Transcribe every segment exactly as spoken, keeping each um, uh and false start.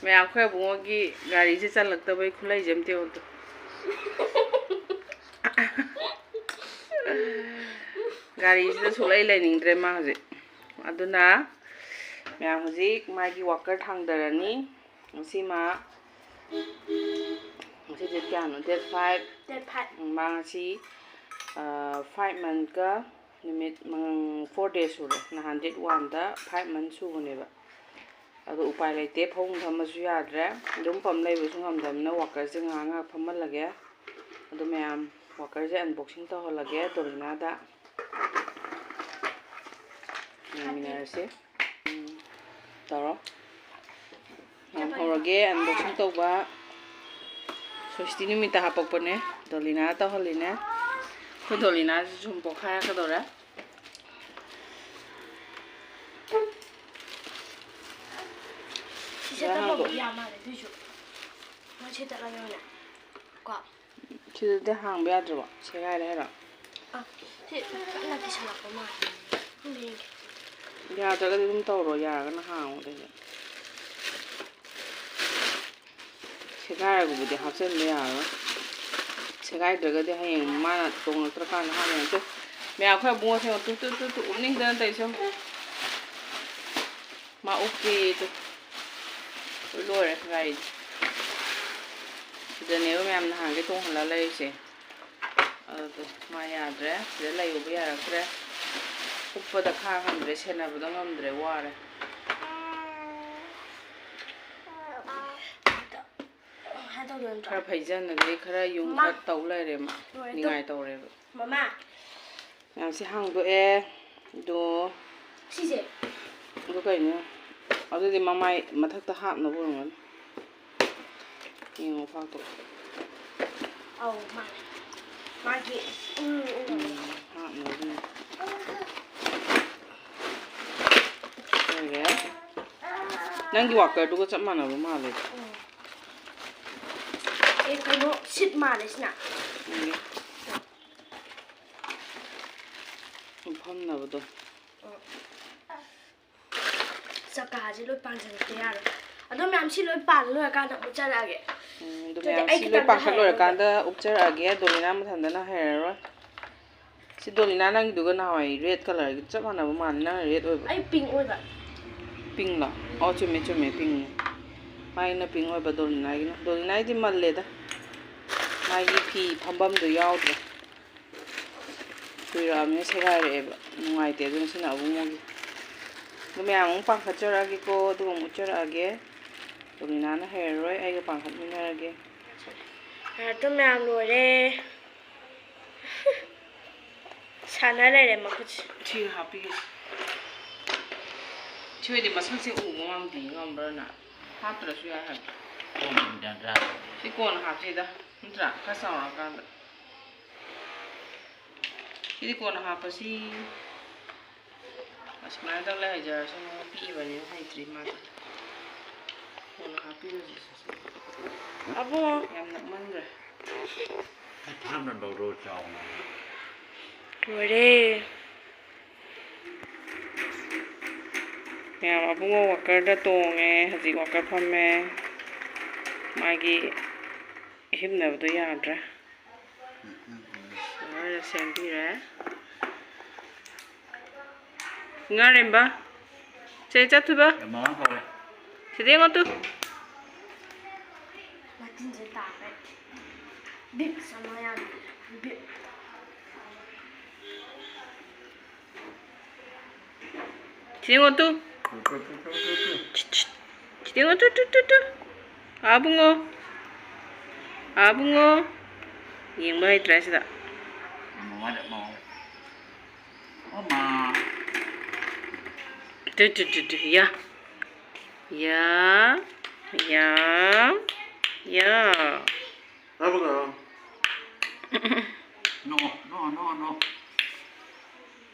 ꯃꯌꯥꯝ, ꯑꯩꯈꯣꯏ ꯑꯕꯨꯡꯉꯣꯒꯤ ꯒꯥꯔꯤꯁꯦ ꯆꯜꯂꯛꯇꯕꯩ ꯈꯨꯠꯂꯩꯁꯦ ꯑꯝꯇ ꯌꯦꯡꯉꯨ꯫ ꯒꯥꯔꯤꯁꯤꯗ ꯁꯨꯛꯂꯩ ꯂꯩꯅꯤꯡꯗ꯭ꯔꯦ ꯃꯥ ꯍꯧꯖꯤꯛ꯫ ꯑꯗꯨꯅ ꯃꯌꯥꯝ, ꯍꯧꯖꯤꯛ ꯃꯥꯒꯤ ꯋꯥꯀꯔ ꯊꯥꯡꯗꯔꯅꯤ꯫ ꯉꯁꯤ ꯃꯥ, ꯉꯁꯤ ꯗꯦꯠ ꯀꯌꯥꯅꯣ? Date five. Date five. Um, ꯃꯥ ꯉꯁꯤ, ꯑ, ꯐꯥꯏꯚ ꯃꯟꯠꯀ ꯅꯨꯃꯤꯠ ꯃꯉ-, ꯐꯣꯔ ꯗꯦꯖ ꯁꯨꯔꯦ꯫ ꯅꯍꯥꯟ ꯗꯦꯠ ꯋꯥꯟꯗ ꯐꯥꯏꯚ ꯃꯟꯠ ꯁꯨꯕꯅꯦꯕ꯫ ꯑꯗꯣ ꯎꯄꯥꯏ ꯂꯩꯇꯦ, ꯐꯃꯨꯡ ꯐꯝꯕꯁꯨ ꯌꯥꯗ꯭ꯔꯦ꯫ ꯑꯗꯨꯝ ꯐꯝ ꯂꯩꯕꯁꯨ ꯉꯝꯗꯕꯅꯤꯅ ꯋꯥꯀꯔꯁꯦ ꯉꯥꯏꯍꯥꯛ ꯉꯥꯏꯍꯥꯛ ꯐꯝꯍꯜꯂꯒꯦ꯫ ꯑꯗꯣ ꯃꯌꯥꯝ, ꯋꯥꯀꯔꯁꯦ unboxing ꯇꯧꯍꯜꯂꯒꯦ ꯗꯣꯂꯤꯅꯥꯗ꯫ ꯌꯦꯡꯃꯤꯟꯅꯔꯁꯤ꯫ ꯎꯝ, ꯇꯧꯔꯣ꯫ ꯌꯥꯝ ꯍꯧꯔꯒꯦ unboxing ꯇꯧꯕ꯫ ꯁ꯭ꯋꯦꯁꯇꯤ ꯅꯨꯃꯤꯠꯇ ꯍꯥꯄꯛꯄꯅꯦ꯫ ꯗꯣꯂꯤꯅꯥ ꯇꯧꯍꯜꯂꯤꯅꯦ꯫ ꯑꯩꯈꯣꯏ ꯗꯣꯂꯤꯅꯥꯁꯤꯁꯨ ꯁꯨꯝ ꯄꯣꯛꯈꯥꯏꯔꯛꯀꯗꯧꯔꯦ꯫ ꯁꯤꯁꯦ ꯇꯝꯃꯕ ꯌꯥ ꯃꯥꯜꯂꯦ ꯑꯗꯨꯏꯁꯨ꯫ ꯃꯣꯏ ꯁꯦꯠꯇꯠꯂꯒ ꯑꯣꯏꯅ ꯀꯣ꯫ ꯁꯤꯗꯗꯤ ꯍꯥꯡꯕ ꯌꯥꯗ꯭ꯔꯕꯣ? ꯁꯦꯒꯥꯏꯔꯦ ꯍꯥꯏꯔꯣ? ꯑ, ꯁꯤ ꯀꯟꯅ ꯀꯤꯁꯜꯂꯛꯄ ꯃꯥꯜꯂꯦ꯫ ꯈꯪꯗꯦ, ꯌꯦꯡꯒꯦ꯫ ꯌꯥꯗ꯭ꯔꯒꯗꯤ ꯑꯗꯨꯝ ꯇꯧꯔꯣ, ꯌꯥꯔꯒꯅ ꯍꯥꯡꯉꯣ ꯑꯗꯨꯗꯤ꯫ ꯁꯦꯒꯥꯏꯔꯒꯕꯨꯗꯤ ꯍꯥꯞꯆꯤꯟꯕ ꯌꯥꯔꯔꯣꯏ꯫ ꯁꯦꯒꯥꯏꯗ꯭ꯔꯒꯗꯤ ꯍꯌꯦꯡ ꯃꯥꯅ ꯇꯣꯡꯉꯛꯇ꯭ꯔꯀꯥꯟꯗ ꯍꯥꯞꯄ ꯌꯥꯔꯣꯏ꯫ ꯃꯌꯥꯝ, ꯑꯩꯈꯣꯏ ꯑꯕꯨꯡꯉꯣꯁꯦ ꯇꯨ ꯇꯨ ꯇꯨ ꯇꯨ ꯎꯞꯅꯤꯡꯗꯅ ꯇꯧꯔꯤꯁꯦ ꯌꯦꯡꯉꯨ꯫ ꯃꯥ ꯎꯞꯀꯦꯌꯦ ꯇꯨ꯫ ꯂꯣꯏ ꯂꯣꯏꯔꯦ ꯒꯥꯔꯤꯗꯤ꯫ ꯁꯤꯗꯅꯦꯕ ꯃꯌꯥꯝ ꯅꯍꯥꯟꯈꯩ ꯇꯣꯡꯍꯜꯂ ꯂꯩꯔꯤꯁꯦ꯫ ꯑꯗꯨ ꯃꯥ ꯌꯥꯗ꯭ꯔꯦ꯫ ꯁꯤꯗ ꯂꯩꯔꯨꯕ ꯌꯥꯔꯛꯇ꯭ꯔꯦ꯫ ꯎꯞꯄꯗ ꯈꯥꯡ ꯉꯝꯗ꯭ꯔꯦ, ꯁꯦꯟꯅꯕꯗ ꯉꯝꯗ꯭ꯔꯦ, ꯋꯥꯔꯦ꯫ ꯍꯥꯏ ꯇꯧꯗꯣꯏ ꯅꯠꯇ꯭ꯔꯣ? ꯈꯔ ꯐꯩꯖꯟꯅꯗꯤ ꯈꯔ ꯌꯨꯝ ꯃꯃꯥ꯫ ꯈꯔ ꯇꯧ ꯂꯩꯔꯦ ꯃꯥ꯫ ꯂꯣꯏꯔꯦ ꯇꯨ꯫ ꯅꯤꯡꯉꯥꯏ ꯇꯧꯔꯦꯕ꯫ ꯃꯃꯥ꯫ ꯃꯌꯥꯝꯁꯤ ꯍꯥꯡꯗꯣꯛꯑꯦ꯫ ꯑꯗꯣ ꯁꯤꯁꯦ꯫ ꯑꯗꯨ ꯀꯩꯅꯣ? ꯑꯗꯨꯗꯤ ꯃꯃꯥꯏ ꯃꯊꯛꯇ ꯍꯥꯞꯅꯕ ꯑꯣꯏꯔꯝꯒꯅꯤ꯫ ꯌꯦꯡꯉꯣ ꯐꯥꯛꯇꯣ꯫ ꯑꯧ, ꯃꯥꯅꯦ꯫ ꯃꯥꯒꯤ, ꯎꯝ, ꯎꯝ꯫ ꯎꯝ, ꯍꯥꯞꯅꯕ ꯑꯣꯏꯔꯝꯒꯅꯤ꯫ ꯂꯣꯏꯔꯦ꯫ ꯅꯪꯒꯤ ꯋꯥꯀꯔꯗꯨꯒ ꯆꯞ ꯃꯥꯟꯅꯕ ꯃꯥꯜꯂꯦ꯫ ꯎꯝ꯫ ꯑꯦ, ꯀꯩꯅꯣ, ꯁꯤꯠ ꯃꯥꯜꯂꯦ ꯁꯤꯅ꯫ ꯎꯝ꯫ ꯐꯝꯅꯕꯗꯣ꯫ ꯎꯝ꯫ ꯆꯀꯥꯁꯦ ꯂꯣꯏ ꯄꯥꯟꯁꯤꯜꯂꯛꯇ ꯌꯥꯔꯣꯏ꯫ ꯑꯗꯣ ꯃꯌꯥꯝ ꯁꯤ ꯂꯣꯏ ꯄꯥꯟ ꯂꯣꯏꯔꯀꯥꯟꯗ ꯎꯠꯆꯔꯛꯑꯒꯦ꯫ ꯎꯝ, ꯑꯗꯨ ꯑꯗꯨꯗꯤ ꯃꯌꯥꯝ ꯑꯩ ꯁꯤ ꯂꯣꯏ ꯈꯤꯇꯪ ꯄꯥꯟꯈꯠ ꯍꯥꯏꯔꯒꯦ꯫ ꯂꯣꯏꯔꯀꯥꯟꯗ ꯎꯞꯆꯔꯛꯑꯒꯦ꯫ ꯗꯣꯂꯤꯅꯥ ꯃꯊꯟꯇꯅ ꯍꯩꯔꯔꯣꯏ꯫ ꯁꯤ ꯗꯣꯂꯤꯅꯥ ꯅꯪꯒꯤꯗꯨꯒ ꯅꯍꯥꯟꯋꯥꯏ red colourꯒꯤ ꯆꯞ ꯃꯥꯟꯅꯕ ꯃꯥꯜꯂꯦ, ꯅꯪꯅ red ꯑꯣꯏꯕ꯫ ꯑꯩ pink ꯑꯣꯏꯕ꯫ Pinkꯂꯣ? ꯑꯣ, ꯆꯨꯝꯃꯦ, ꯆꯨꯝꯃꯦ, pinkꯅꯦ꯫ ꯃꯥꯒꯤꯅ pink ꯑꯣꯏꯕ ꯗꯣꯂꯤꯅꯥꯒꯤꯅ꯫ ꯗꯣꯂꯤꯅꯥꯒꯤꯗꯤ ꯃꯜꯂꯦꯗ꯫ ꯃꯥꯒꯤ ꯐꯤ ꯐꯝꯐꯝꯗꯣ ꯌꯥꯎꯗ꯭ꯔꯦ꯫ ꯀꯨꯏꯔꯛꯑꯕꯅꯤꯅ ꯁꯦꯒꯥꯏꯔꯛꯑꯦꯕ꯫ ꯅꯨꯡꯉꯥꯏꯇꯦ꯫ ꯑꯗꯨꯅ ꯁꯤꯅ ꯑꯕꯨꯡꯉꯣꯒꯤ꯫ ꯑꯗꯨ ꯃꯌꯥꯝ ꯑꯃꯨꯛ ꯄꯥꯡꯈꯠꯆꯔꯛꯑꯒꯦꯀꯣ, ꯑꯗꯨꯒ ꯑꯃꯨꯛ ꯎꯠꯆꯔꯛꯑꯒꯦ꯫ ꯗꯣꯂꯤꯅꯥꯅ ꯍꯩꯔꯔꯣꯏ, ꯑꯩꯒ ꯄꯥꯡꯈꯠꯃꯤꯟꯅꯔꯒꯦ꯫ ꯑꯗꯨ ꯃꯌꯥꯝ ꯂꯣꯏꯔꯦ꯫ ꯁꯥꯟꯅ ꯂꯩꯔꯦ ꯃꯈꯨꯠꯁꯦ꯫ ꯁꯤ ꯍꯥꯞꯄꯤꯒꯦ꯫ ꯁꯤ ꯑꯣꯏꯗꯤ ꯃꯁꯛꯁꯦ ꯎꯕ ꯉꯝꯗꯦ, ꯉꯝꯕ꯭ꯔꯅ? ꯍꯥꯞꯇ꯭ꯔꯁꯨ ꯌꯥꯏ ꯍꯥꯏꯕ꯫ ꯀꯣꯟ ꯅꯠꯇ꯭ꯔꯥ? ꯁꯤ ꯀꯣꯟꯅ ꯍꯥꯞꯁꯤꯗ, ꯅꯠꯇ꯭ꯔꯥ? ꯈꯔ ꯆꯥꯎꯔꯛꯑꯀꯥꯟꯗ꯫ ꯁꯤꯗꯤ ꯀꯣꯟꯅ ꯍꯥꯞꯄꯁꯤ꯫ ꯑꯁꯨꯃꯥꯏꯅ ꯇꯧ ꯂꯩ ꯍꯩꯖꯔꯁꯅꯨ, ꯄꯤꯛꯏꯕꯅꯤꯅ ꯍꯩꯇ꯭ꯔꯤ ꯃꯥꯗꯤ꯫ ꯀꯣꯟꯅ ꯍꯥꯞꯄꯤꯔꯁꯤ ꯁꯤꯁꯦ꯫ ꯑꯕꯨꯡꯉꯣ ꯌꯥꯝ ꯅꯛꯃꯟꯈ꯭ꯔꯦ꯫ ꯊꯥꯞꯅ ꯂꯧꯔꯣ ꯆꯥꯎꯅ꯫ ꯂꯣꯏꯔꯦ꯫ ꯃꯌꯥꯝ ꯑꯕꯨꯡꯉꯣ walkerꯗ ꯇꯣꯡꯉꯦ, ꯍꯧꯖꯤꯛ walker ꯐꯝꯃꯦ꯫ ꯃꯥꯒꯤ ꯍꯤꯞꯅꯕꯗꯣ ꯌꯥꯗ꯭ꯔꯦ꯫ Walkerꯗ ꯁꯦꯝꯕꯤꯔꯦ꯫ ꯉꯥꯔꯦꯝꯕ, ꯁꯦ ꯆꯠꯊꯣꯏꯕ꯫ ꯃꯃꯥ ꯀꯧꯔꯦ꯫ ꯁꯤꯗ ꯌꯦꯡꯉꯣ ꯇꯨ꯫ ꯃꯇꯤꯟꯁꯦ ꯇꯥꯈ꯭ꯔꯦ꯫ Bic ꯑꯃ ꯌꯥꯝ bic꯫ ꯁꯤꯗ ꯌꯦꯡꯉꯣ ꯇꯨ꯫ ꯁꯤꯗ ꯌꯦꯡꯉꯣ ꯇꯨ, ꯇꯨ, ꯇꯨ, ꯇꯨ꯫ ꯑꯥꯕꯨꯡꯉꯣ꯫ ꯑꯥꯕꯨꯡꯉꯣ꯫ ꯌꯦꯡꯕ ꯍꯩꯇ꯭ꯔꯦ ꯁꯤꯗ꯫ ꯃꯃꯥꯗ ꯃꯃꯥ꯫ ꯃꯃꯥ꯫ Two, two, two, two. ꯌꯥ꯫ ꯌꯥ꯫ ꯌꯥ꯫ ꯌꯥ꯫ No, no, no, no.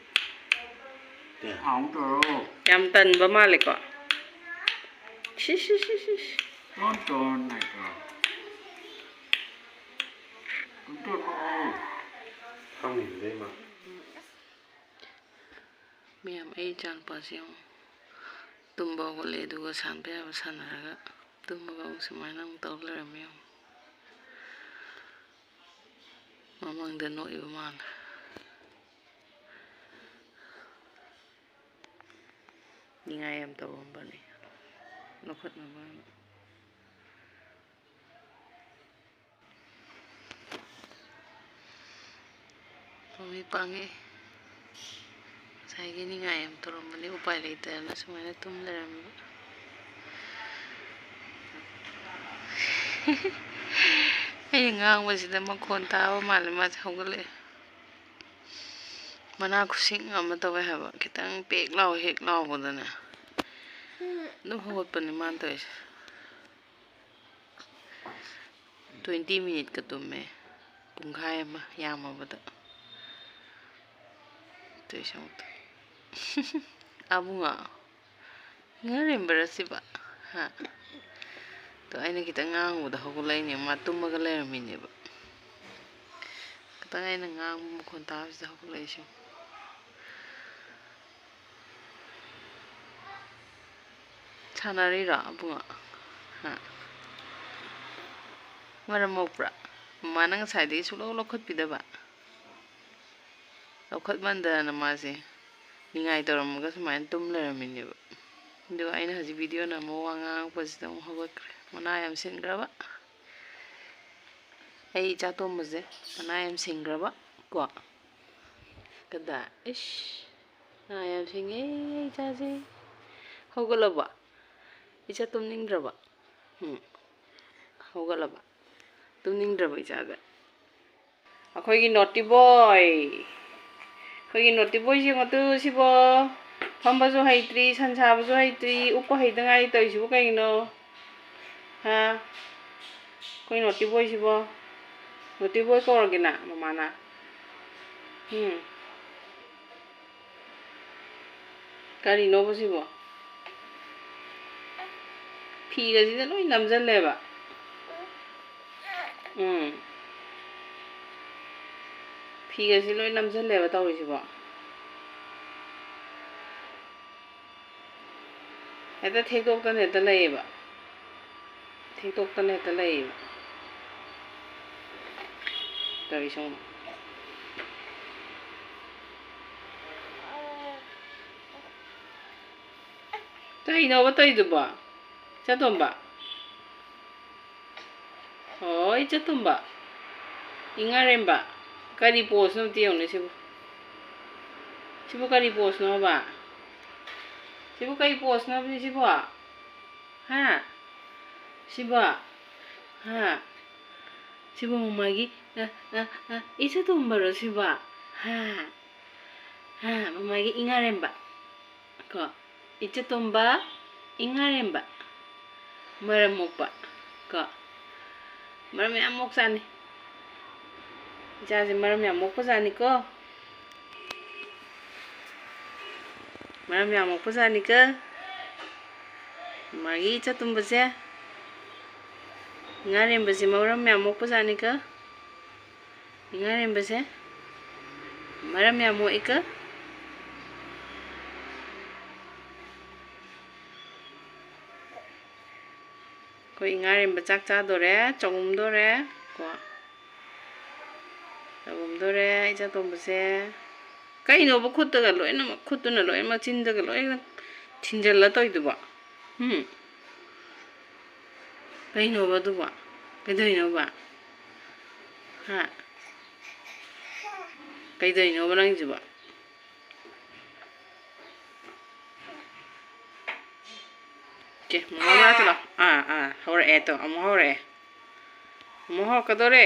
ꯍꯥꯎꯗ꯭ꯔꯣ? ꯌꯥꯝ ꯇꯟꯕ ꯃꯥꯜꯂꯦꯀꯣ꯫ ꯁꯤ, ꯁꯤ, ꯁꯤ, ꯁꯤ, ꯁꯤ꯫ ꯇꯣꯟ ꯇꯣꯟ ꯍꯥꯏꯗ꯭ꯔꯣ? ꯇꯣꯟ ꯇꯣꯟ꯫ ꯈꯪꯉꯤꯗꯨꯗꯤ ꯃꯥ꯫ ꯃꯌꯥꯝ, ꯑꯩ ꯏꯆꯥꯅꯨꯄꯥꯁꯦ ꯌꯦꯡꯉꯣ꯫ ꯇꯨꯝꯕ ꯍꯧꯒꯠꯂꯦ, ꯑꯗꯨꯒ ꯁꯥꯟꯕ ꯌꯥꯕ ꯁꯥꯟꯅꯔꯒ ꯇꯨꯝꯃꯒ ꯑꯃꯨꯛ ꯁꯨꯃꯥꯏꯅ ꯑꯃꯨꯛ ꯇꯧ ꯂꯩꯔꯝꯃꯦ꯫ ꯌꯦꯡꯉꯨ, ꯃꯃꯪꯗ ꯅꯣꯛꯏꯕ ꯃꯥꯜꯂꯦ꯫ ꯅꯤꯡꯉꯥꯏ ꯌꯥꯝ ꯇꯧꯔꯝꯕꯅꯦ ꯂꯧꯈꯠꯅꯕ꯫ ꯃꯃꯤꯠ ꯄꯥꯡꯉꯦ꯫ ꯉꯁꯥꯏꯒꯤ ꯅꯤꯡꯉꯥꯏ ꯌꯥꯝ ꯇꯧꯔꯝꯕꯅꯤ, ꯎꯄꯥꯏ ꯂꯩꯇꯗꯅ ꯁꯨꯃꯥꯏꯅ ꯇꯨꯝ ꯂꯩꯔꯝꯃꯤꯕ꯫ ꯑꯩꯅ ꯉꯥꯡꯕꯁꯤꯗ ꯃꯈꯣꯟ ꯇꯥꯕ ꯃꯥꯜꯂꯦ, ꯃꯥꯁꯦ ꯍꯧꯒꯠꯂꯛꯑꯦ꯫ ꯃꯅꯥ ꯈꯨꯁꯤꯡ ꯑꯃ ꯇꯧꯋꯦ ꯍꯥꯏꯕ, ꯈꯤꯇꯪ ꯄꯦꯛ ꯂꯥꯎ ꯍꯦꯛ ꯂꯥꯎꯕꯗꯅꯦ ꯑꯗꯨꯝ ꯍꯧꯒꯠꯄꯅꯦ ꯃꯥꯅ ꯇꯧꯔꯤꯁꯦ꯫ Twenty minuteꯀ ꯇꯨꯝꯃꯦ, ꯄꯨꯡꯈꯥꯏ ꯑꯃ ꯌꯥꯝꯃꯕꯗ꯫ ꯇꯧꯔꯤꯁꯦ ꯑꯃꯨꯛꯇ꯫ ꯑꯕꯨꯡꯉꯣ, ꯉꯥꯡꯔꯤꯕ꯭ꯔꯥ ꯁꯤꯕ? ꯍꯥ? ꯑꯗꯣ ꯑꯩꯅ ꯈꯤꯇꯪ ꯉꯥꯡꯕꯗ ꯍꯧꯒꯠꯂꯛꯏꯅꯦ, ꯃꯥ ꯇꯨꯝꯃꯒ ꯂꯩꯔꯝꯃꯤꯅꯦꯕ꯫ ꯈꯤꯇꯪ ꯑꯩꯅ ꯉꯥꯡꯕ ꯃꯈꯣꯟ ꯇꯥꯕꯁꯤꯗ ꯍꯧꯒꯠꯂꯛꯏꯁꯦ꯫ ꯁꯥꯟꯅꯔꯤꯔꯣ ꯑꯕꯨꯡꯉꯣ? ꯍꯥ? ꯃꯔꯝ ꯃꯣꯛꯄ꯭ꯔꯥ? ꯃꯃꯥꯅ ꯉꯁꯥꯏꯗꯒꯤ ꯁꯨꯛꯂꯧ ꯂꯧꯈꯠꯄꯤꯗꯕ? ꯂꯧꯈꯠꯃꯟꯗꯅ ꯃꯥꯁꯦ ꯅꯤꯡꯉꯥꯏ ꯇꯧꯔꯝꯃꯒ ꯁꯨꯃꯥꯏꯅ ꯇꯨꯝ ꯂꯩꯔꯝꯃꯤꯅꯦꯕ꯫ ꯑꯗꯨꯒ ꯑꯩꯅ ꯍꯧꯖꯤꯛ video ꯅꯝꯕ ꯋꯥ ꯉꯥꯡꯉꯛꯄꯁꯤꯗ ꯑꯃꯨꯛ ꯍꯧꯒꯠꯈ꯭ꯔꯦ꯫ ꯃꯅꯥ ꯌꯥꯝ ꯁꯤꯟꯈ꯭ꯔꯕ꯫ ꯑꯩ ꯏꯆꯥ ꯇꯣꯝꯕꯁꯦ ꯃꯅꯥ ꯌꯥꯝ ꯁꯤꯟꯈ꯭ꯔꯕ ꯀꯣ꯫ ꯀꯗꯥ ꯏꯁ꯫ ꯃꯅꯥ ꯌꯥꯝ ꯁꯤꯡꯉꯦ ꯑꯩ ꯏꯆꯥꯁꯦ꯫ ꯍꯧꯒꯠꯂꯕꯣ? ꯏꯆꯥ ꯇꯨꯝꯅꯤꯡꯗ꯭ꯔꯕꯣ? ꯎꯝ꯫ ꯍꯧꯒꯠꯂꯕ? ꯇꯨꯝꯅꯤꯡꯗ꯭ꯔꯕ ꯏꯆꯥꯁꯦ? ꯑꯩꯈꯣꯏꯒꯤ naughty boy꯫ ꯑꯩꯈꯣꯏꯒꯤ naughty boyꯁꯦ ꯌꯦꯡꯉꯣ ꯇꯨ ꯁꯤꯕꯣ꯫ ꯐꯝꯕꯁꯨ ꯍꯩꯇ꯭ꯔꯤ, ꯁꯟ ꯁꯥꯕꯁꯨ ꯍꯩꯇ꯭ꯔꯤ, ꯎꯞꯄ ꯍꯩꯇ ꯉꯥꯏꯔꯤ, ꯇꯧꯔꯤꯁꯤꯕꯨ ꯀꯩꯒꯤꯅꯣ? ꯍꯥ? ꯑꯩꯈꯣꯏ naughty boyꯁꯤꯕꯣ꯫ Naughty boy ꯀꯧꯔꯒꯦ ꯅꯪ ꯃꯃꯥꯅ? ꯎꯝ꯫ ꯀꯔꯤꯅꯣꯕ ꯁꯤꯕꯣ? ꯐꯤꯒꯁꯤꯗ ꯂꯣꯏ ꯅꯝꯁꯤꯜꯂꯦꯕ꯫ ꯎꯝ꯫ ꯐꯤꯒꯁꯤ ꯂꯣꯏ ꯅꯝꯁꯤꯜꯂꯦꯕ ꯇꯧꯔꯤꯁꯤꯕꯣ꯫ ꯍꯦꯛꯇ ꯊꯦꯛꯇꯣꯛꯇꯅ ꯍꯦꯛꯇ ꯂꯩꯌꯦꯕ꯫ ꯊꯦꯛꯇꯣꯛꯇꯅ ꯍꯦꯛꯇ ꯂꯩꯌꯦꯕ꯫ ꯇꯧꯔꯤꯁꯦ ꯌꯦꯡꯉꯨ꯫ ꯀꯩꯅꯣꯕ ꯇꯧꯔꯤꯗꯨꯕꯣ? ꯏꯆꯥꯇꯣꯝꯕ꯫ ꯍꯣꯏ, ꯏꯆꯥꯇꯣꯝꯕ꯫ ꯏꯉꯥꯔꯦꯝꯕ꯫ ꯀꯔꯤ ꯄꯣꯁꯅꯣ ꯑꯝꯇ ꯌꯦꯡꯉꯨꯅꯦ ꯁꯤꯕꯨ꯫ ꯁꯤꯕꯨ ꯀꯔꯤ ꯄꯣꯁꯅꯣꯕ? ꯁꯤꯕꯨ ꯀꯔꯤ ꯄꯣꯁꯅꯣꯕꯅꯦ ꯁꯤꯕꯣ? ꯍꯥ? ꯁꯤꯕꯣ? ꯍꯥ? ꯁꯤꯕꯨ ꯃꯃꯥꯒꯤ, ꯑ, ꯑ, ꯑ, ꯏꯆꯥꯇꯣꯝꯕꯔꯣ ꯁꯤꯕꯣ? ꯍꯥ? ꯍꯥ? ꯃꯃꯥꯒꯤ ꯏꯉꯥꯔꯦꯝꯕ꯫ ꯀꯣ? ꯏꯆꯥꯇꯣꯝꯕ, ꯏꯉꯥꯔꯦꯝꯕ꯫ ꯃꯔꯝ ꯃꯣꯛꯄ꯫ ꯀꯣ? ꯃꯔꯝ ꯌꯥꯝ ꯃꯣꯛꯆꯥꯅꯤ꯫ ꯏꯆꯥꯁꯦ ꯃꯔꯝ ꯌꯥꯝ ꯃꯣꯛꯄꯖꯥꯠꯅꯤꯀꯣ꯫ ꯃꯔꯝ ꯌꯥꯝ ꯃꯣꯛꯄꯖꯥꯠꯅꯤꯀꯣ꯫ ꯃꯥꯒꯤ ꯏꯆꯥꯇꯣꯝꯕꯁꯦ, ꯏꯉꯥꯔꯦꯝꯕꯁꯦ ꯃꯔꯝ ꯌꯥꯝ ꯃꯣꯛꯄꯖꯥꯠꯅꯤꯀꯣ꯫ ꯏꯉꯥꯔꯦꯝꯕꯁꯦ ꯃꯔꯝ ꯌꯥꯝ ꯃꯣꯛꯏꯀꯣ꯫ ꯑꯩꯈꯣꯏ ꯏꯉꯥꯔꯦꯝꯕ ꯆꯥꯛ ꯆꯥꯗꯣꯔꯦ, ꯆꯥꯛꯎꯝꯗꯣꯔꯦ ꯀꯣ꯫ ꯆꯥꯛꯎꯝꯗꯣꯔꯦ ꯏꯆꯥꯇꯣꯝꯕꯁꯦ꯫ ꯀꯩꯅꯣꯕ ꯈꯨꯠꯇꯒ ꯂꯣꯏꯅꯃꯛ, ꯈꯨꯠꯇꯨꯅ ꯂꯣꯏꯅꯃꯛ ꯆꯤꯟꯗꯒ ꯂꯣꯏꯅ ꯊꯤꯟꯖꯜꯂ ꯇꯧꯔꯤꯗꯨꯕꯣ? ꯎꯝ? ꯀꯩꯅꯣꯕ ꯑꯗꯨꯕꯣ? ꯀꯩꯗꯧꯔꯤꯅꯣꯕ? ꯍꯥ? ꯀꯩꯗꯧꯔꯤꯅꯣꯕ ꯅꯪꯒꯤꯁꯤꯕꯣ? ꯀꯦ, ꯃꯃꯥ ꯃꯅꯥꯛꯇ ꯂꯥꯛꯑꯣ꯫ ꯑꯥ, ꯑꯥ, ꯍꯧꯔꯛꯑꯦ ꯇꯣ, ꯑꯃꯨꯛ ꯍꯧꯔꯛꯑꯦ꯫ ꯑꯃꯨꯛ ꯍꯧꯔꯛꯀꯗꯧꯔꯦ꯫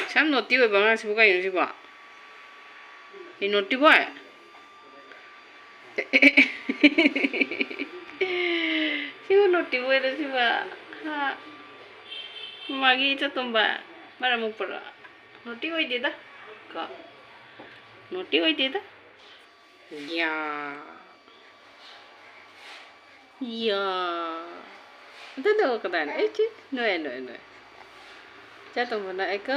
ꯁꯤ ꯌꯥꯝ ꯅꯣꯇꯤ ꯑꯣꯏꯕ ꯑꯉꯥꯡꯁꯤꯕꯨ ꯀꯩꯅꯣ ꯁꯤꯕꯣ? ꯁꯤ ꯅꯣꯇꯤ ꯕꯣꯏ? ꯁꯤꯕꯨ ꯅꯣꯇꯤ ꯕꯣꯏꯔꯣ ꯁꯤꯕꯣ? ꯍꯥ? ꯃꯥꯒꯤ ꯏꯆꯥꯇꯣꯝꯕ ꯃꯔꯝ ꯃꯣꯛꯄꯔꯣ? ꯅꯣꯇꯤ ꯑꯣꯏꯗꯦꯗ꯫ ꯀꯣ? ꯅꯣꯇꯤ ꯑꯣꯏꯗꯦꯗ꯫ ꯌꯥ꯫ ꯌꯥ꯫ ꯑꯗꯨꯗꯣ ꯀꯗꯥꯏꯅꯣ? ꯑꯩ ꯆꯤ-, ꯅꯣꯏ, ꯅꯣꯏ, ꯅꯣꯏ꯫ ꯏꯆꯥꯇꯣꯝꯕꯅ ꯑꯩꯀ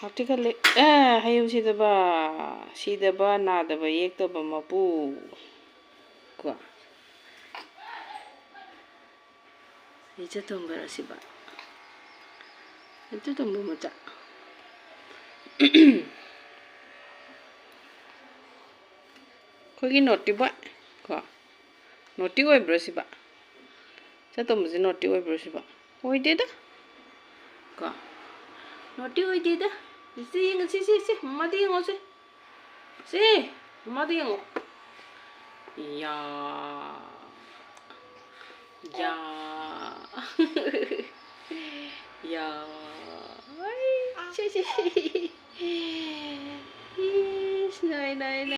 ꯍꯥꯎꯇꯤ ꯈꯜꯂꯦ꯫ ꯑꯦ, ꯍꯌꯨꯝ ꯁꯤꯗꯕ, ꯁꯤꯗꯕ, ꯅꯥꯗꯕ, ꯌꯦꯛꯇꯕ ꯃꯄꯨ꯫ ꯀꯣ꯫ ꯏꯆꯥ ꯇꯣꯝꯕꯔꯣ ꯁꯤꯕ? ꯏꯆꯥ ꯇꯣꯝꯕ ꯃꯆꯥ꯫ ꯑꯩꯈꯣꯏꯒꯤ ꯅꯣꯇꯤ ꯕꯣꯏ꯫ ꯀꯣ꯫ ꯅꯣꯇꯤ ꯑꯣꯏꯕ꯭ꯔꯣ ꯁꯤꯕ? ꯏꯆꯥ ꯇꯣꯝꯕꯁꯦ ꯅꯣꯇꯤ ꯑꯣꯏꯕ꯭ꯔꯣ ꯁꯤꯕ? ꯑꯣꯏꯗꯦꯗ꯫ ꯀꯣ꯫ ꯅꯣꯇꯤ ꯑꯣꯏꯗꯦꯗ꯫ ꯁꯤ ꯌꯦꯡꯉꯣ, ꯁꯤ, ꯁꯤ, ꯁꯤ, ꯃꯃꯥꯗ ꯌꯦꯡꯉꯣ, ꯁꯤ꯫ ꯁꯤ, ꯃꯃꯥꯗ ꯌꯦꯡꯉꯣ꯫ ꯌꯥ꯫ ꯌꯥ꯫ ꯌꯥ꯫ ꯑꯩ, ꯁꯤ, ꯁꯤ, ꯁꯤ꯫ ꯏꯁ, ꯅꯥꯏ, ꯅꯥꯏ, ꯅꯥꯏ꯫